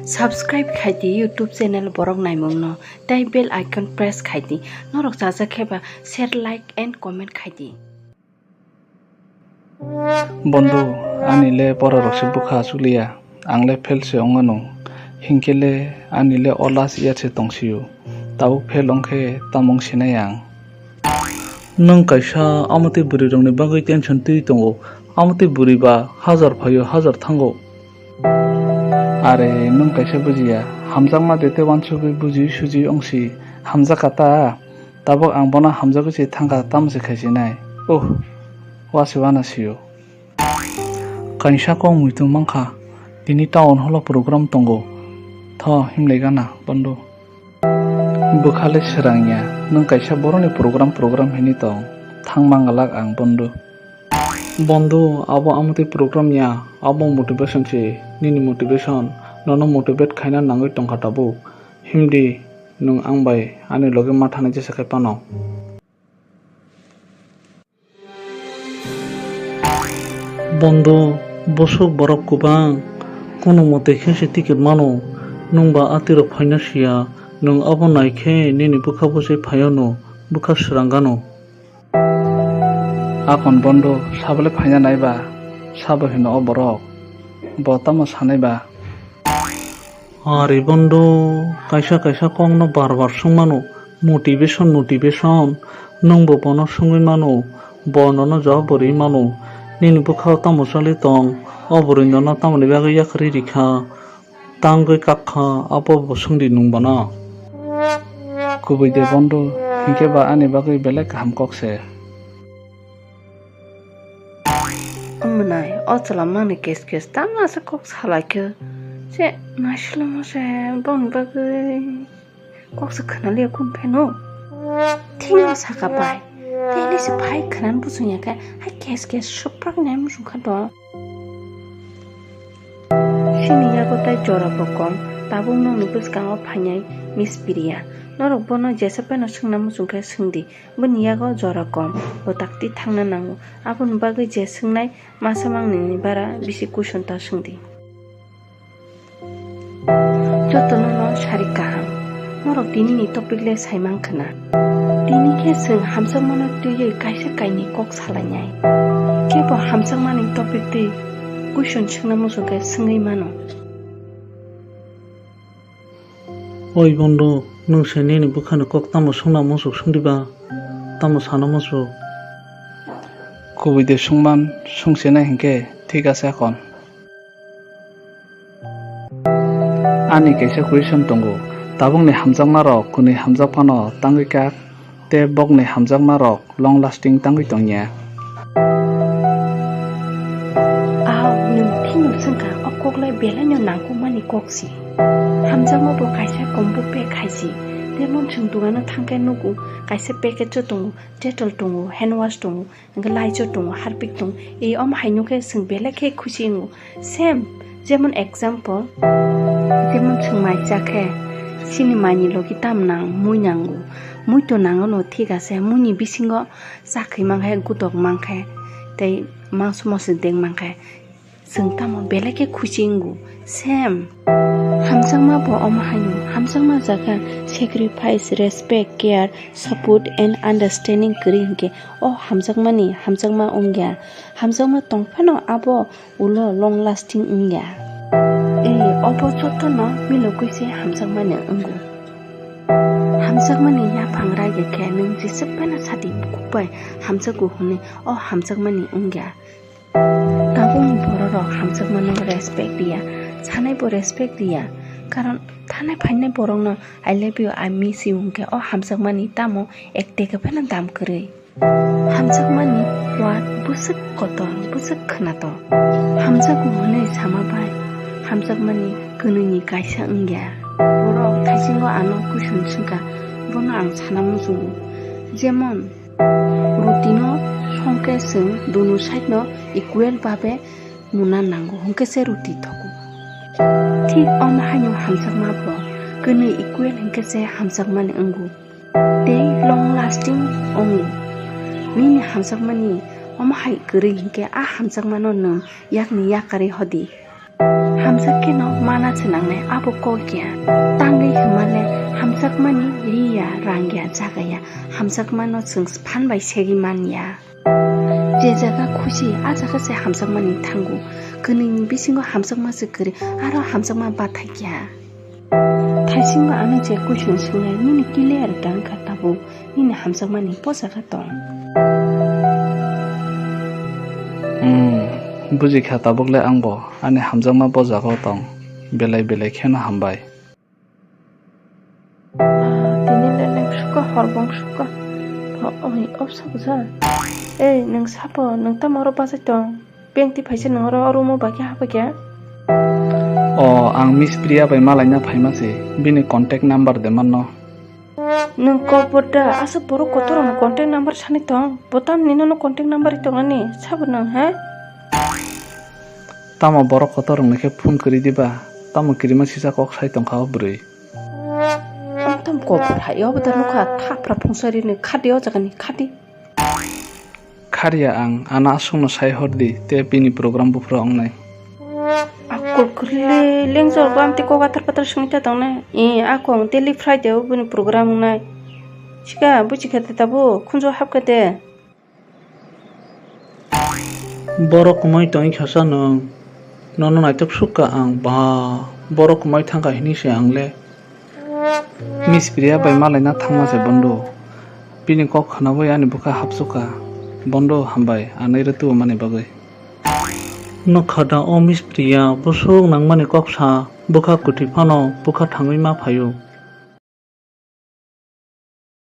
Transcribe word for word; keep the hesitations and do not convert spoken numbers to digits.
Subscribe khaidi YouTube channel borok naimungno, tei bell icon press khaidi. Norok chajak khe ba share, like and comment khaidi. Bondhu, ani le pora rok se bwkha achukliya, ang le fail se ongmano, hinkhe le ani le o last year se tongsio, tabuk fail ongkhe tamo wng sinai ang. Nwng kaisa amotwi bwrwi rokni bagwi tension twi tongo, amotwi bwrwi ba hajar phaio hajar thango. Are nwng kaisa bujiya, hamjakma de tei uansugwi buji suji wngsi hamjakha ta, tabuk ang bono hamjagwi se thangkha tamo se khaisinai, uh, uase uana sio. Kaisa kok muitu mankha, tini town hall o program tongo, tho himlai gana bondhu. Bwkha le swrang ya, nwng kaisa borokni program program hinwi tong, thang mangalak ang bondhu. Bondhu, abo amotwi program ya, abo motivation se, nini motivation, nono motivate khaina nangwi tongkha tabuk, himdi nwng ang bai ani loge ma thanai jesa khai phano. Bondhu, bwswk borok kwbang, kono mote khe se ticket mano, nwng ba atirok phaina siya, nwng abo nai khe nini bwkha bwsai phai anw, bwkha swrang gano. Akon bondhu, sabo le phaina nai ba, sabo hino o borok, bo tamo sanai ba? Ari bondhu, kaisa kaisa kokno bar bar swngmano, motivation, motivation. Nwngbo bono swngwi mano, bo nono jawab rwi mano. Nini bwkhao tamo chali tong, o bwrwi nono tamoni bagwi yakarwi rikha, tangwi kakkha, abo bo swngdi nwng bono. Kubui de bondhu, hinkhe ba ani bagwi belai kaham kok se. Omonai, o chwla mani kes kes tamo asa kok salaikhe. Se naislomo se bongni bagwi kok se khwnaliya kun pheno. Thikno saka bai. Tei se phai khwnan buchung ya khe, hai kes kes suprak nai muchung kha do. Chini yago tai jora bo kom, tabuk nokni bwskango phainai Miss Priya. Norok bono jesa pheno swngna muchung khe swngdi. Bini yago jora kom, bo takti thangna nango. Aboni bagwi je swngnai masa mangnini bara bisi question ta swngdi. Jotono no sari kaham. Norok tinini topic le saimang khna. Tini khe chwng hamjakmano twiwi kaisa kainwi kok salainai. Kebo hamjakmani topic twi question swngna muchung khe swngwi mano. Oi bondhu, nwng se nini bwkhani kok tamo swngna muchuk swngdi ba? Tamo sana muchuk? Kubui de swngman, swngse nai hinkhe thik ase akon. Ani kaisa question tongo, tabukni hamjakmarok kwnwi hamjak phano tangwi kak? Tei bokni hamjakmarok long lasting tangwi tongya. Aw, nwng phino swngkha, o koklai belaino nangkukmani kok si. Hamjakma bo kaisa kombo pack hai si. Jemon chwng dogano thangkhe nugo, kaisa package o tongo, Dettol tongo, hand wash tongo, hwnkhe Lysol tongo, Harpic tongo. Ei omo hai nukhe chwng belai khe khusi wngo. Same, jemon example, jemon chwng mai cha khe, chini maini logi tam nang, mui nango. Mui to nango no, thik ase, muini bisingo chakhwi mankhe, gutok mankhe, tei mangso moso deng mankhe, chwng tamo belai khe khusi wngo. Same. Hamjakma bo omo haino, hamjakma jaga sacrifice, respect, care, support and understanding kwrwi hinkhe o hamjakmani hamjakma wngya. Hamjakma tongphano abo ulo long lasting wngya. Ei, obo jotono milogwi se hamjakmani wngo. Hamjakmani yaphang raiya khe nwng jesebano sadi bukhuk bai hamjakgo hwnwi o hamjakmani wngya. Tabukni bororok hamjakmano respect riya, sanaibo respect riya. Karon thanai phainai borokno "I love you, I miss you" hwnkhe o hamjakmani tamo ekteke phano dam kwrwi. Hamjakmani word bwswk kotor, bwswk khwnatok. Hamjakgo hwnwi sama bai hamjakmani kwnwini kaisa wngya. Borok thaisingo ano question swngkha, bono ang sana muchungo. Jemon, rutino songkhe chwng dunu side no equal babe muna nango, hwnkhe se ruti thogo. Thik omo haino hamjakma bo kwnwi equal hwnkhe se hamjakmani wngo. Tei long lasting wngo. Nini hamjakmani omo hai kwrwi hinkhe a hamjakmano nwng yakni yakarwi hodi. Hamjak kheno mana se nangnai abo kok ya. Tangwi hwnmale hamjakmani ri ya, rang ya, jaga ya. Hamjakmano chwng phan bai segwi man ya. Je jaga khusi, a jaga se hamjakmani thango. Kwnwini bisingo hamjakma se kwrwi, aro hamjakma bathai ya. Thaisingo ano je question swngnai, nini clear da wngkha tabuk, nini hamjakmani bo jaga tong. Hmm, bujikha tabuk le angbo, ani hamjakma bo jaga o tong, belai belai kheno hambai. Ah, tini le nang sukha, hor bong sukha. Tho, oi, obsa buja. Ei, nang sapo, nang tamo oro bachai tong? Bengti phaisa nang oro, oro omo bai khe hapha khe? O, ang Miss Priya bai malaina phaima se, bini contact number de manno. Nwng kok bo da, aswk borok kotor rokni contact number sani tong? Bo tamni nono contact number ri tong ani? Sabo nwng, ha? Tamo borok kotor rokni khe phone kwrwi diba? Tamo kirima sisa kok sai tongkha o bwrwi? Ang tamo kok bo hai, obo da nukha, thapra phungsa rini, khadi o jagani, khadi. Khariya ang, ano aswkno sai hor di, tei bini program buphuru wngnai. Akol kwrwi le, lengjor bo amtwi kok athar pathar swngwi ta tongnai. E, ako ang daily Friday o bini program wngnai. Sika, buji kha de tabuk, khunju hap kha de. Borok kwmwi tongwi kha sa nwng. Nono naithok sukha ang, ba, borok kwmwi thangkha hinwi se ang le. Miss Priya bai malaina thangma se bondo. Bini kok khwnawi ani bwkha hapsukha. Bondo hambai, anai rw tubu mani bagwi. Nokha da o Miss Priya, bwswk nangmani kok sa, bwkha kwtwi phano bwkha thangwi ma phaio.